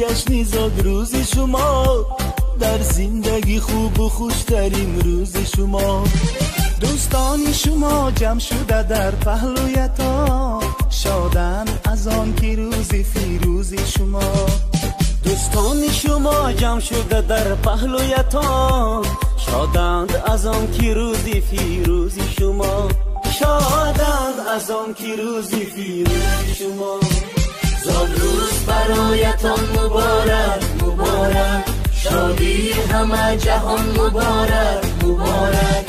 ҷашни зодрӯзи шумо, дар зиндагӣ хубу хуштарин рӯзи шумо. Дӯстони шумо ҷамъ шуда дар паҳлӯятон, шоданд аз он ки рӯзи фирӯзи шумо. Дӯстони шумо ҷамъ шуда дар паҳлӯятон, шоданд аз он ки рӯзи фирӯзи шумо. Шоданд аз он ки рӯзи фирӯзи шумо. Зодрӯз бароятон муборак, муборак, шодии ҳама ҷаҳон муборак, муборак.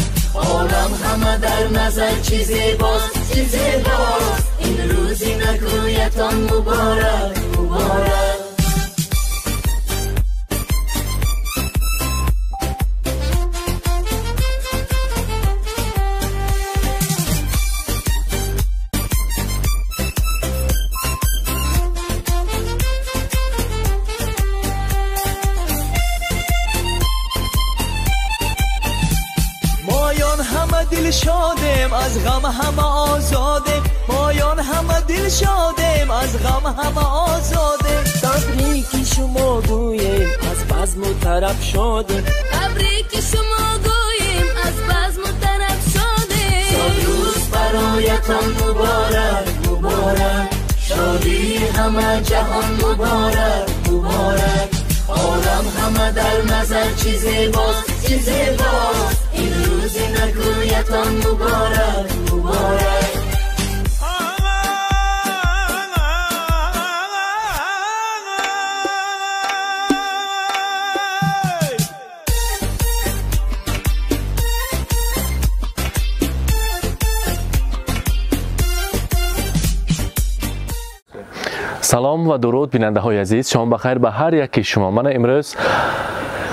Олам ҳама дар назар чӣ зебост, чӣ зебост, ин рӯзи накӯятон муборак, муборак. Шодем аз ғам ҳама озодем, моён ҳама дил шодем, аз ғам ҳама озодем. Табрики шумо гӯем, аз базму тараб шодем. Табрики шумо гӯем, аз базму тараб шодем. Зодрӯз бароятон муборак, муборак, шодии ҳама ҷаҳон муборак, муборак. Олам ҳама дар назар чӣ зебост, чӣ зебост, ин рӯзи накӯятон муборак, муборак. Салом ва дуруд, бинандаҳои азиз, шом бахайр ба ҳар яки шумо. Мана имрӯз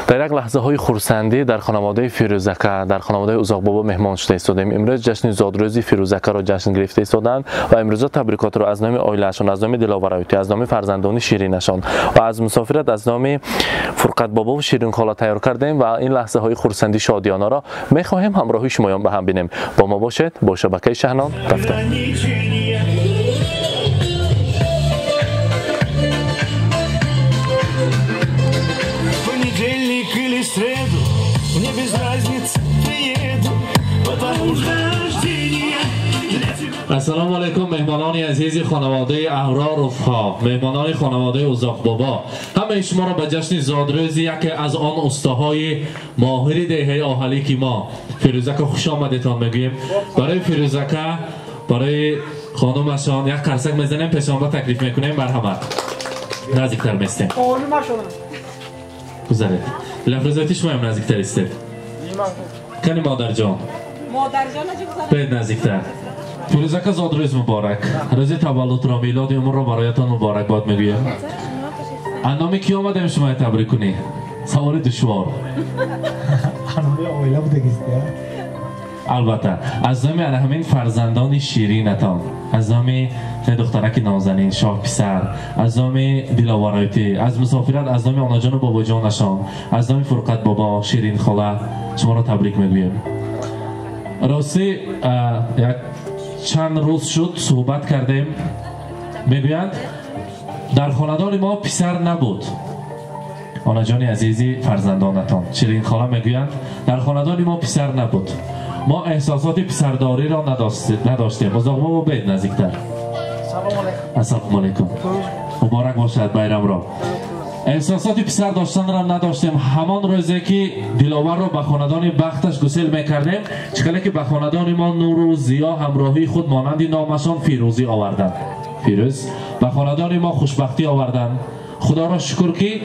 дар як лаҳзаҳои хурсандӣ дар хонаводаи Фирӯзака, дар хонаводаи Узоқбобо меҳмон шуда истодем. Имрӯз ҷашни зодрӯзи Фирӯзакаро ҷашн гирифта истоданд ва имрӯза табрикотро аз номи оилаашон, аз номи Диловароитӣ, аз номи фарзандони ширинашон ва аз мусофират аз номи Фурқатбобову Ширинхола тайёр кардем ва ин лаҳзаҳои хурсандӣ шодиёнаро мехоҳем ҳамроҳи шумоён ба ҳам бинем. Бо мо бошед, бо шабакаи Шаҳнон рафтем. Среду, мне без разницы, приеду, потому что рождение для тебя. Ассалому алайкум, меҳмонони азизи хонаводаи Аҳроровҳо, меҳмонони хонаводаи Узоқбобо. Ҳамаи шуморо ба ҷашни зодрӯзи яке аз он устаҳои моҳири деҳаи Оҳалӣ ки мо Фирӯзака хуш омадетон мегӯем. Барои Фирӯзака, барои хонумашон як қарсак мезанем, пешонба таклиф мекунем. Марҳамат, наздиктар местем. Гузаред. Лафрозати шумоям наздиктар истед. Кани модарҷон? Бед наздиктар. Фирӯзака, зодрӯз муборак. Рӯзи таваллудро, милоди умрро бароятон муборакбод мегӯям. Аз номи кӣ омадем шумоя табрик кунӣ? Саволи душвор. Албатта, аз номи ана ҳамин фарзандони ширинатон, аз номи духтараки нозанин, шоҳписар, аз номи Диловароитӣ, аз мусофират, аз номи онаҷону бобоҷонашон, аз номи Фурқатбобо, Ширинхола шуморо табрик мегӯем. Ростӣ як чанд рӯз шуд суҳбат кардем. Мегӯянд дар хонадони мо писар набуд. Онаҷони азизи фарзандонатон, Ширинхола мегӯянд дар хонадони мо писар набуд. Мо эҳсосоти писардориро надоштем. Узоқбобо, бед наздиктар. Ассалому алайкум. Муборак бошад байрамро. Эҳсосоти писар доштанро надоштем. Ҳамон рӯзе ки Диловарро ба хонадони бахташ гусел мекардем, чӣ хеле ки ба хонадони мо нуру зиё ҳамроҳии худ монанди номашон фирӯзӣ оварданд. Фирӯз ба хонадони мо хушбахтӣ оварданд. Худоро шукр ки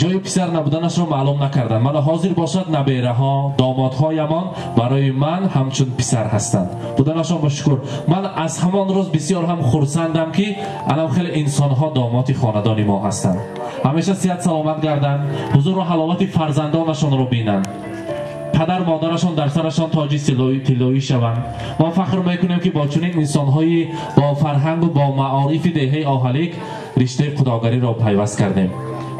ҷои писар набуданашро маълум накарданд. Мана ҳозир бошад набераҳо, домодҳоямон барои ман ҳамчун писар ҳастанд. Буданашон ба шукр. Ман аз ҳамон рӯз бисёр ҳам хурсандам ки анам хеле инсонҳо домоди хонадони мо ҳастанд. Ҳамеша сиҳат саломат гарданд, ҳузуру ҳаловати фарзандонашонро бинанд. падар модарашон дар сарашон тоҷи тиллоӣ шаванд. Мо фахр мекунем ки бо чунин инсонҳои бо фарҳангу бо маорифи деҳаи Оҳалик риштаи худогариро пайваст кардем.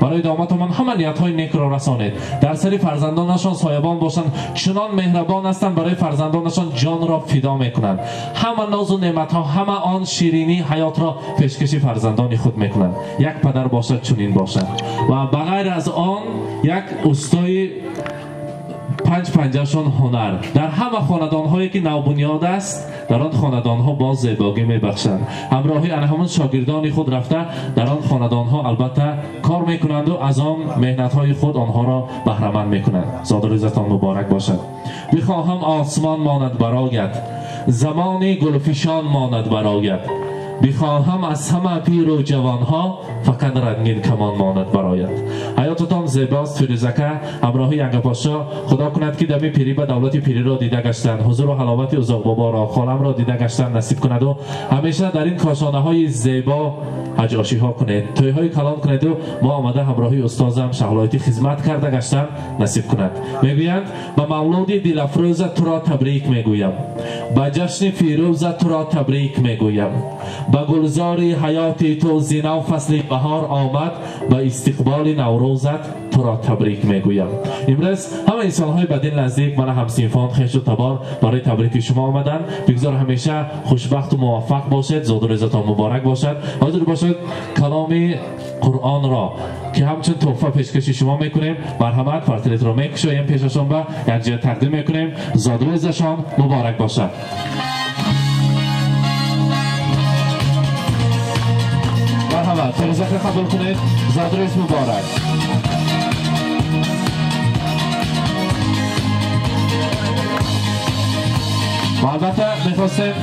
Барои доматамон ҳама ниятҳои некро расонед. Дар сари фарзандонашон соябон бошанд, чунон меҳрабон ҳастанд, барои фарзандонашон ҷонро фидо мекунанд. Ҳама нозу неъматҳо, ҳама он ширинии ҳаётро пешкаши фарзандони худ мекунанд. Як падар бошад, чунин бошад. Ва ба ғайр аз он як устои панҷ панҷашон ҳунар. Дар ҳама хонадонҳое ки навбунёд аст, дар он хонадонҳо боз зебогӣ мебахшанд. Ҳамроҳи ана ҳамон шогирдони худ рафта дар он хонадонҳо албатта кор мекунанду аз он меҳнатҳои худ онҳоро баҳраманд мекунанд. Зодрӯзатон муборак бошад. Бихоҳам осмон монад бароят, замони гулфишон монад бароят. Бихоҳам аз ҳама пиру ҷавонҳо фақат рангин камон монад бароят. Ҳаётатон зебост Фирӯзака, ҳамроҳи Янгапошо. Худо кунад ки дами пирӣ ба давлати пириро дида гаштан, ҳузуру ҳаловати узоқбоборо, холамро дида гаштан насиб кунаду ҳамеша дар ин кошонаҳои зебо ҳаҷошиҳо кунед, тӯйҳои калон кунеду мо омада ҳамроҳи устозам Шаҳлоитӣ хизмат карда гаштан насиб кунад. Мегӯянд ба мавлуди дилафрӯза туро табрик мегӯям, ба ҷашни фирӯза туро табрик мегӯям, ба гулзори ҳаёти ту зинав фасли баҳор омад, ба истиқболи наврӯзат туро табрик мегӯям. Имрӯз ҳама инсонҳои ба дил наздик, мана ҳамсинфон, хешу табор барои табрики шумо омаданд. Бигзор ҳамеша хушбахту муваффақ бошед, зодрӯзатон муборак бошад. Ҳозир бошед каломи Қуръонро ки ҳамчун тӯҳфа пешкаши шумо мекунем, марҳамат портретро мекушоем пешашон ба якҷоя тақдим мекунем. Зодрӯзашон муборак бошад. Марҳамат, Фирӯзака қабул кунед. Зодрӯз муборак. ва албатта мехостем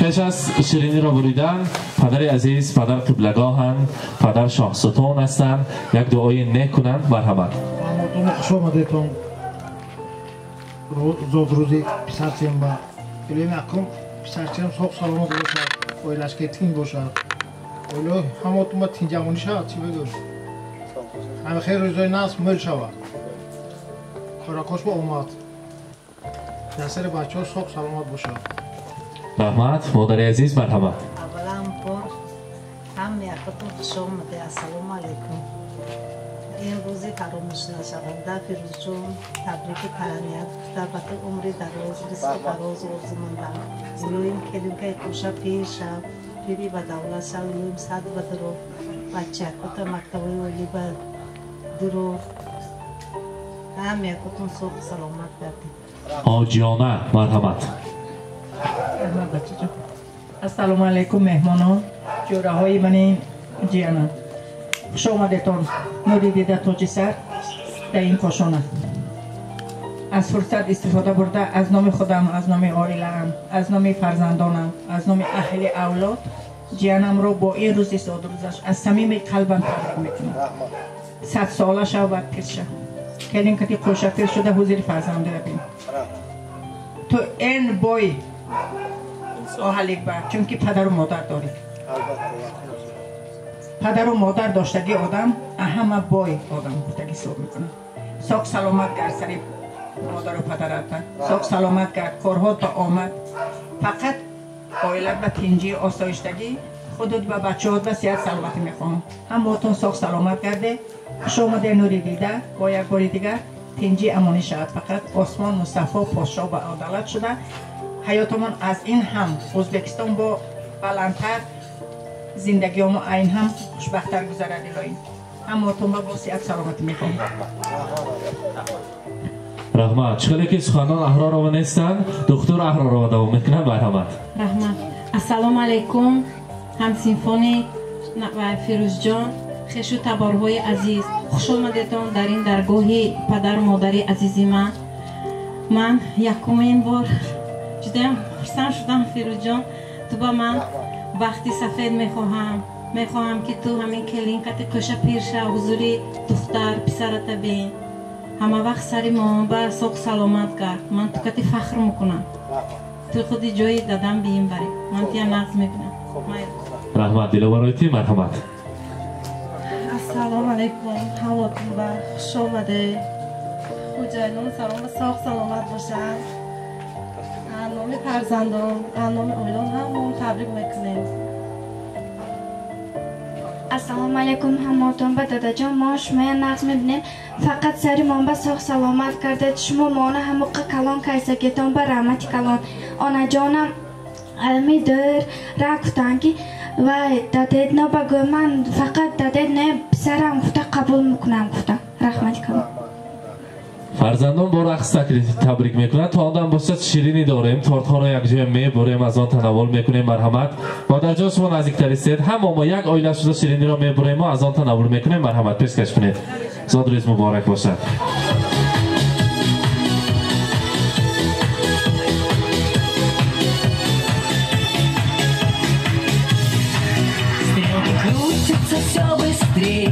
пеш аз шириниро буридан падари азиз, падар қиблагоҳанд, падар шоҳсутон ҳастанд, як дуои нек кунанд. Марҳамат. Хуш омадетон зодрӯзи писарчем ба илоҳи акром писарчем соғ саломат бошад, оилашке тинг бошад, оилаи ҳамотун ба тинҷамонӣ шавад. Чӣ бигӯм, ҳама хел рӯзои насб мӯл шавад, коракош ба омад, дар сари бачаҳо соғ саломат бошад. Раҳмат, модари азиз, марҳамат. Аввалан бор ҳама якатон хуш омаде. Ассалому алайкум. Ин рӯзи фаромӯшнашаванда Фирӯзҷон табрики таҳният гуфта ба ту умри дароз, ризқи фароз орзумандам. Илоҳим келинкаи кӯша пир шав, пири ба давлат шав, илоҳим сад ба дуро, бачакота мактабои олӣ ба дуро. Ҳама якатон соғ саломат гардед. Ҳоҷиёна, марҳамат. Раҳмат бачаҷон. Ассалому алайкум меҳмонон, ҷӯраҳои мани ҷиянам. Хуш омадетон нури дида тоҷи сар дар ин кошона. Аз фурсат истифода бурда аз номи худам, аз номи оилаам, аз номи фарзандонам, аз номи аҳли авлод ҷиянамро бо ин рӯзи зодрӯзаш аз самими қалбам табрик мекунам. Садсола шав, бад пир шав. Келинкати қӯшапир шуда ҳузури фарзандора бин. Ту эн бой оҳаликбар, чунки падару модар дорӣ. Падару модар доштагӣ одам ҳама бой одам гуфтагӣ ҳисоб мекунам. Соғ саломат гард сари модару падарат, соғ саломат гард, корҳот ба омад, фақат оилат ба тинҷӣ, осоиштагӣ, худут ба бачаҳот ба сиҳат саломатӣ мехоҳам. Ҳамаотон соғ саломат гарде. Хуш омаде нури дида, бо як бори дигар тинҷӣ амонӣ шавад. Фақат осмон мустафо подшоҳ ба адолат шуда, ҳаётамон аз ин ҳам Ӯзбекистон бо баландтар, зиндагиёмо айн ҳам хушбахттар гузарад. Илоҳӣ ҳамаотон ба бо сиҳат саломатӣ мехоҳам. Раҳмат. Чӣ хеле ки суханон Аҳророва нестанд, доктор Аҳророва давом мекунад. Марҳамат. Раҳмат. Ассалому алайкум ҳамсинфони ва Фирӯзҷон, хешу таборҳои азиз, хуш омадетон дар ин даргоҳи падару модари азизи ман. Ман якумин бор ҷудоям хурсанд шудам. Фирӯзҷон, ту ба ман бахти сафед мехоҳам. Мехоҳам ки ту ҳамин келинкати кӯша пир шав, ҳузури духтар писарата бин. Ҳама вақт сари моба соғ саломат гард. Ман ту кати фахр мекунам. Ту худи ҷои дадам биин барӣ. Ман тия нағз мекунам. Раҳмат. Диловароити, марҳамат. Ассалому алайкум, ҳаматон ба хуш омаде. Хуҷайнон салом, соғ саломат бошанд. Номи фарзандон, номи оилон ҳамон табрик мекунем. Ассалому алайкум ҳамаатон ба дадаҷон, мо шумоя нағз мебинем. Фақат сари мон ба соғ саломат кардед. Шумо мона ҳамоқа калон кайсагитон ба раҳмати калон. Онаҷонам алми дур ра гуфтанд ки вай дадед но ба гӯ ман фақат дадед не писарам гуфта қабул мекунам гуфта. Раҳмати калон. Фарзандон бо рақс табрик мекунанд. То он дам бошад ширинӣ дорем, тортҳоро якҷоя мебурем, аз он танаввул мекунем. Марҳамат, модарҷон, шумо наздиктар истед. Ҳама мо як оила шуда шириниро мебурем ва аз он танаввул мекунем. Марҳамат, пешкаш кунед. Зодрӯз муборак бошад. Стрелки крутятся все быстрей,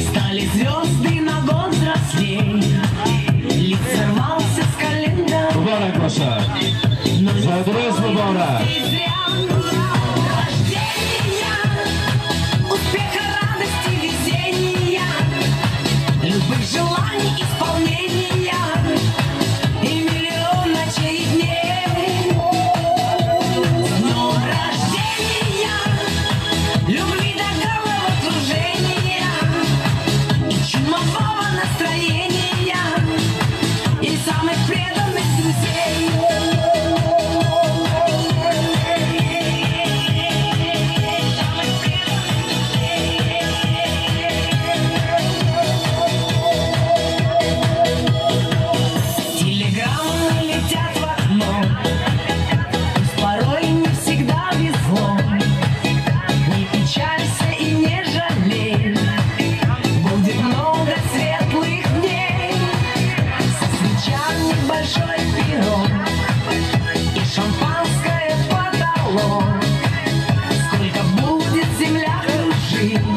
стали звезды на год взрослей. Лик сорвался с календаря. Муборак бошад. Зодрӯз муборак. Рождения, успеха, радости, везения, любых желаний исполнения и миллион ночей и дней. С днем рождения, любви до головокружения и чумового настроения и самых преданных друзей. Телеграммы летят в окно, пусть порой не всегда везло. Не печалься и не жалей, будет много светлых дней. Со свечами большой пирог и шампанское потолок. Сколько будет земля кружить,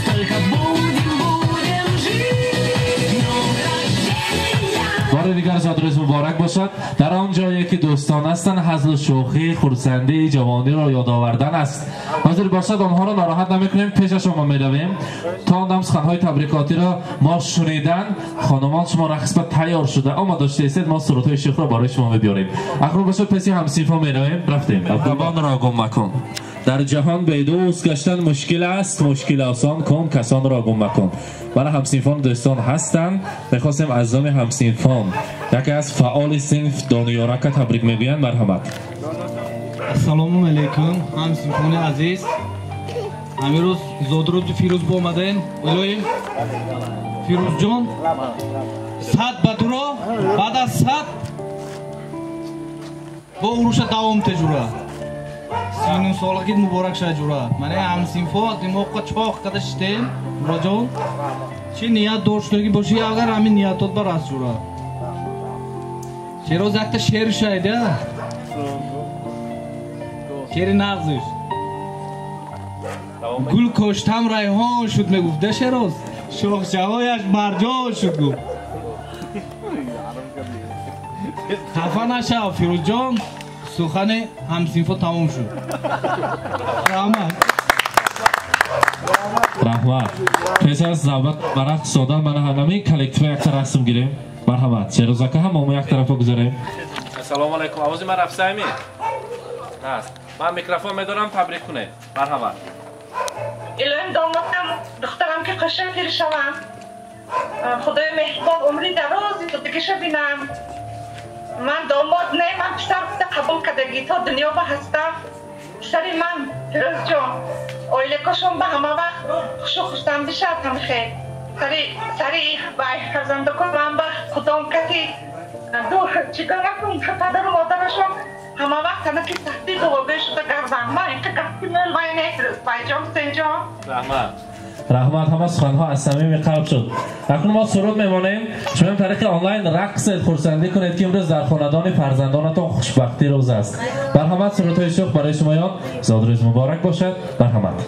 столько будем жить. Днем рождения! Бори дигар зодрӯз муборак бошад. Дар он ҷое ки дӯстон ҳастанд, ҳазлу шӯхӣ, хурсандии ҷавониро ёд овардан аст. Ҳозир бошад, онҳоро нороҳат намекунем, пешашон мо меравем. То он дам суханҳои табрикотиро мо шунидан, хонумон шумо рақс ба тайёр шуда омода шуда истед, мо сурудҳои шӯхро барои шумо мебиёрем. Акнун бошад песи ҳамсинфҳо меравем. Рафтем. Абдуллоро гум макун. Дар ҷаҳон бедӯст гаштан мушкил аст, мушкил осон кун, касонро гум макун. Бара ҳамсинфон дӯстон ҳастанд. Мехостем аз номи ҳамсинфон яке аз фаъоли синф Дониёрака табрик мегӯянд. Марҳамат. Ассалому алайкум, ҳамсинфони азиз. Ҳамин рӯз зодрӯзи Фирӯз бо омадем. Илоҳим Фирӯзҷон, 100 ба дуро, баъд аз 100 бо уруша давом теҷура. 39 солагит муборак шавад ҷура. Мана ҳамсинфо димоққа чоқ када шитем, Муроҷон. Чӣ ният доштагӣ бошӣ, агар ҳамин ниятот ба раст ҷура. Шероз якта шер шавед, я? Шери нағзиш. Гул коштам райҳон шуд мегуфт, да Шероз? Шохчаҳояш марҷон шуд гуфт. Хафа нашав, Фирӯзҷон. Сухани ҳамсинфо тамом шуд. Раҳмат. Раҳмат. Пеш аз навбат ба рақс додан мана ҳамин коллектива якта расм гирем. Марҳамат. Шерозака ҳам мо як тарафа гузарем. Ассалому алайкум. Овози ман рафсайми? Наст. Ман микрофон медорам, табрик кунед. Марҳамат. Илоҳим домодам, духтарам ки қашан пир шавам. Худои меҳрубон умри дарози дигиша бинам. Ман домод не, ман писар гуфта қабул кардагӣ то дунё ба ҳастам. Писари ман Фирӯзҷон, оилакошон ба ҳама вақт хушу хурсанд бишавад ҳамхел. Сари вай фарзандакон ман ба худом кати дур чикор накун, падару модарашон ҳама вақт ҳамаки сахти дуогӯй шуда гарданд. Ман инқа гапи мел вай не, Фирӯзбайҷон, Ҳусейнҷон. Раҳмат. Раҳмат, ҳама суханҳо аз самими қалб шуд. Акнун мо суруд мемонем. Шумо тариқи онлайн рақсед, хурсандӣ кунед ки имрӯз дар хонадони фарзандонатон хушбахтӣ рӯз аст. Марҳамат, сурудҳои шӯх барои шумоён. Зодрӯз муборак бошад. Марҳамат.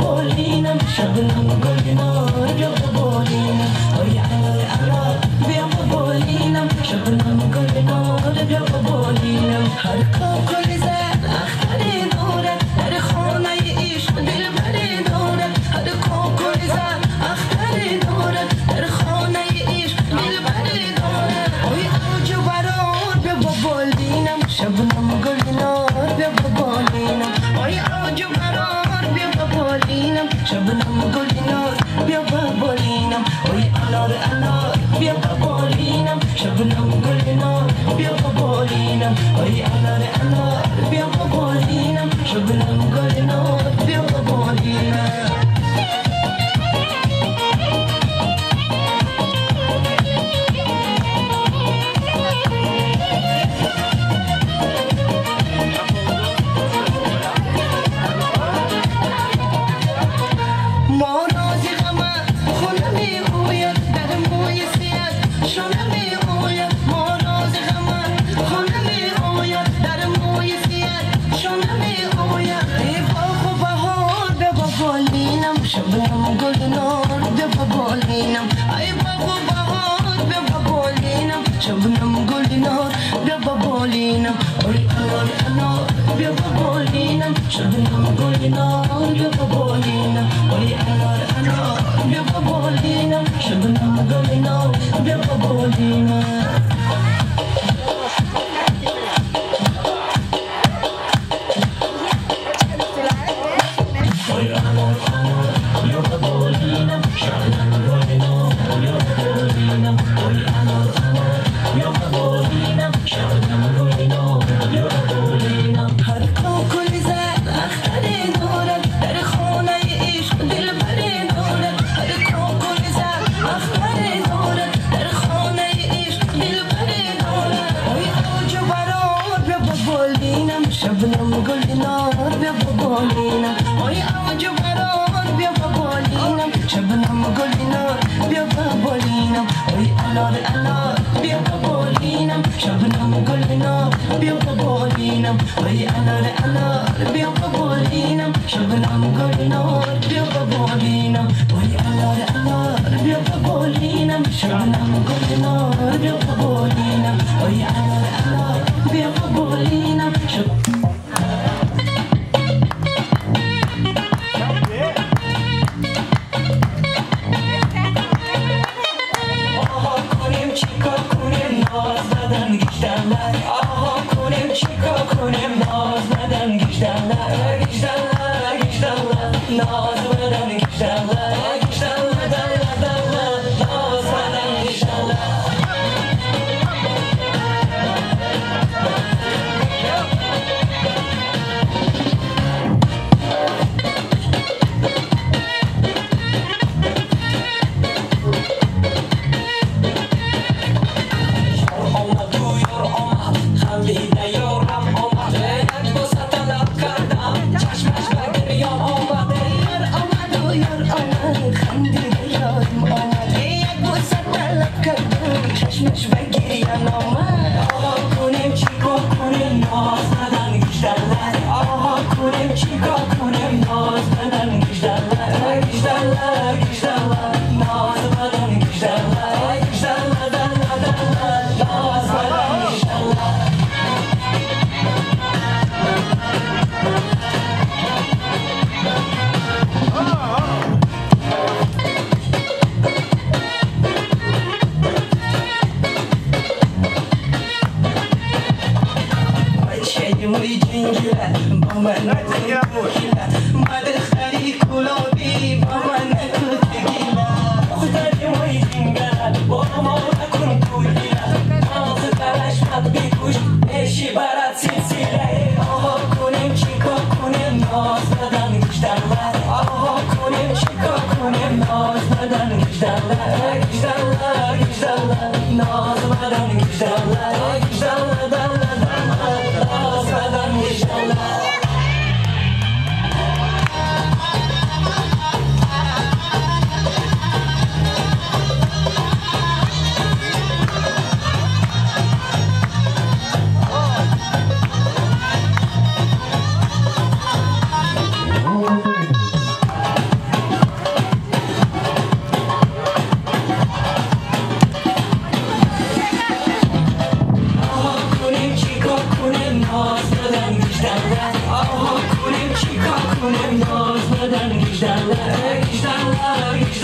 Bolina, اختری دارد در خانه عشق دلبری دارد هر کوکل زد اختری دارد در خانه عشق دلبری دارد اوی اوج برار بیا با بالینم شبنم گل نار بیا با بالینم اوی اوج برار بیا با بالینم شبنم گل نار بیا با بالینم اوی انار انار بیا با بالینم شبنم گل نار بیا با بالینم اوی انار انار بیا با بالینم شبنم گل نار بیا با بالینم. شبنم گل نار بیا با بالینم ای باغ و بهار بیا با بالینم شبنم گل نار بیا با بالینم ای انار انار بیا با بالینم شبنم گل نار بیا با بالینم ای انار انار بیا با بالینم شبنم گل نار بیا با بالینم. شبنم گل نار بیا با بالینم اوی اوج برار بیا با بالینم شبنم گل نار بیا با بالینم اوی انار انار بیا با بالینم شبنم گل نار بیا با بالینم اوی انار انار بیا با بالینم شبنم گل نار بیا با بالینم اوی انار انار بیا با بالینم شبنم گل نار بیا با بالینم اوی انار انار بیا با بالینم.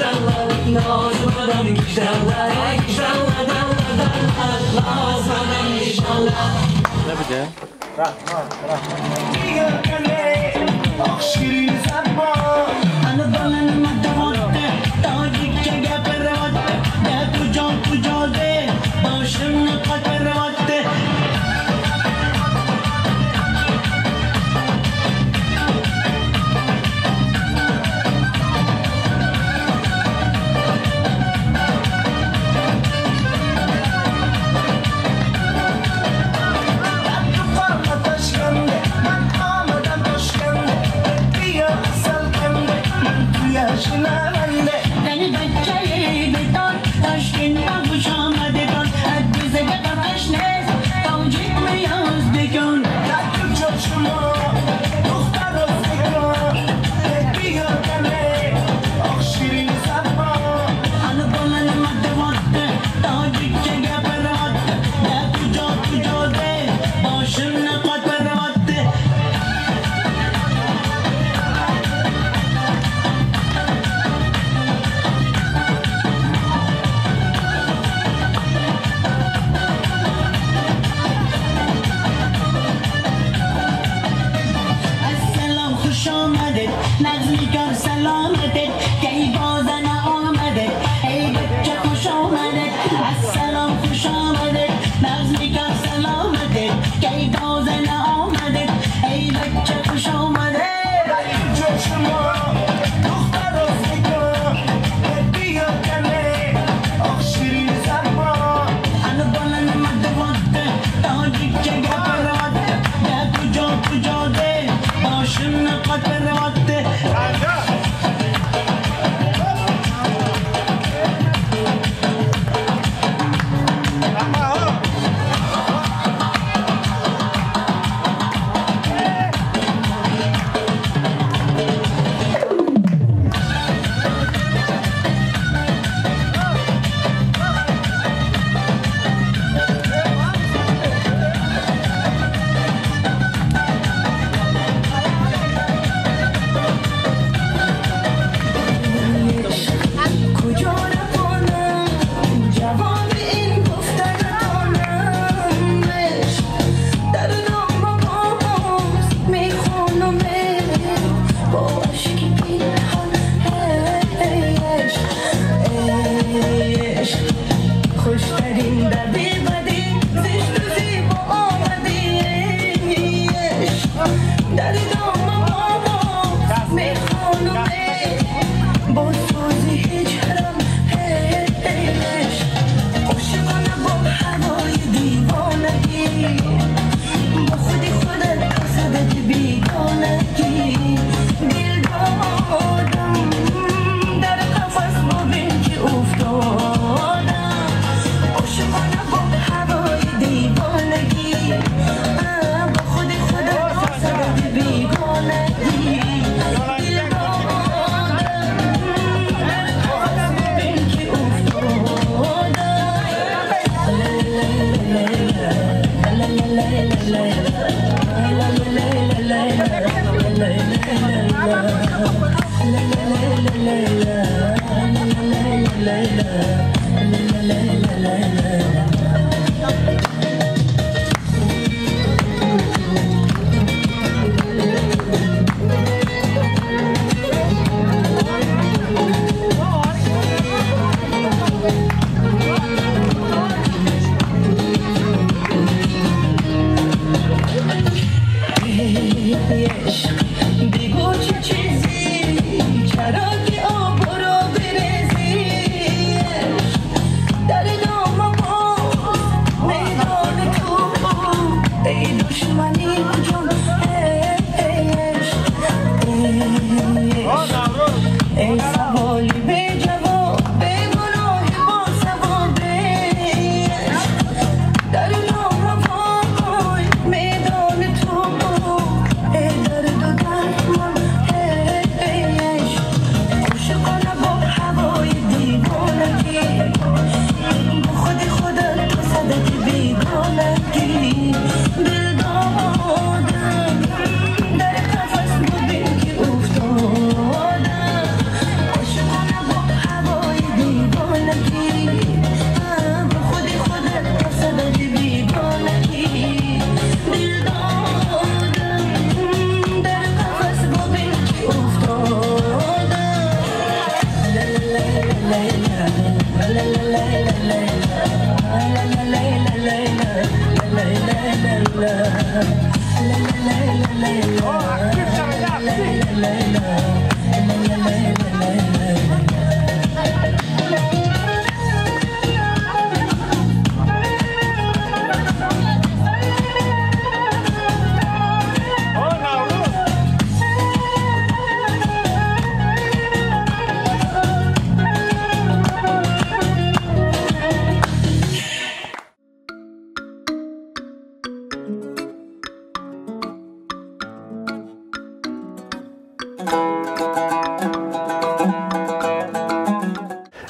Nazmadan giderler, giderler, derler, nazmadan giderler. Ne bir de? Rahman, Rahman. Yaşına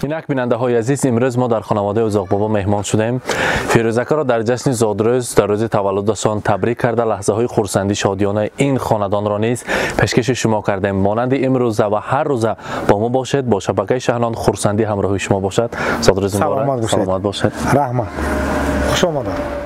Инак бинандаҳои азиз, имрӯз мо дар хонаводаи Узоқбобо меҳмон шудем. Фирӯзакаро дар ҷашни зодрӯз, дар рӯзи таваллудашон табрик карда, лаҳзаҳои хурсандӣ шодиёнаи ин хонадонро низ пешкаши шумо кардем. Монанди имрӯза ва ҳар рӯза бо мо бошед, бо шабакаи Шаҳнон хурсандӣ ҳамроҳи шумо бошад. Зодрӯз муборак, саломат бошед. Раҳмат, хуш омадед.